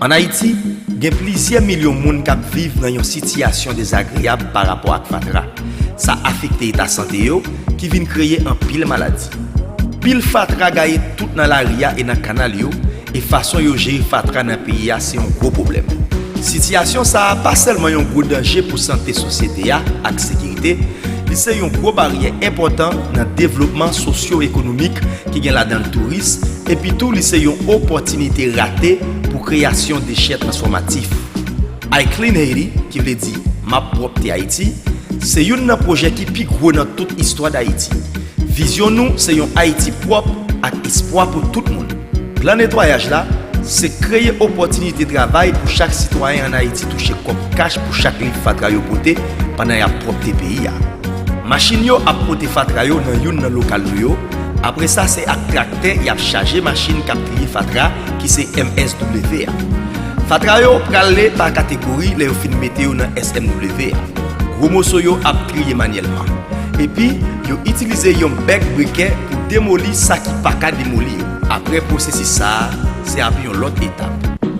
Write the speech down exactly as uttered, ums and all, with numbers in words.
Ann Ayiti, gen plizyè milyon moun k ap viv nan yon sitiyasyon dezagreyab pa rapò ak fatra. Sa afekte eta sante yo, ki vin kreye anpil maladi. Pil fatra gaye tout nan lari a e nan kanal yo, e fason yo jere fatra nan peyi a se yon gwo pwoblèm. Sitiyasyon sa a pa sèlman yon gwo danje pou sante sosyete a ak sekirite, li se yon gwo baryè enpòtan nan devlopman sosyo-ekonomik ki gen ladan l touris, epi tou li se yon opòtinite rate pou kreyasyon dechè transfòmatif. I Clean Haiti, ki vle di M ap pwòpte Ayiti, se youn nan pwojè ki pi gwo nan tout istwa Dayiti. Vizyon nou se yon Ayiti pwòp ak espwa pou tout moun. Plan netwayaj la se kreye opòtinite travay pou chak sitwayen ann Ayiti touche kòb kach pou chak liv fatra yo pote pandan y ap pwòpte peyi a. Machin yo ap pote fatra yo nan youn nan lokal nou yo. Apre sa, se ak traktè y ap chaje machin k ap triye fatra, ki se M S W a. Fatra yo prale pa kategori lè yo fin mete yo nan S M W a. Gwo moso yo ap triye manyèlman. Epi, yo itilize yon bèk brikè pou demoli sa ki pa ka demoli yo. Apre pwosesis sa a, se ap yon lòt etap.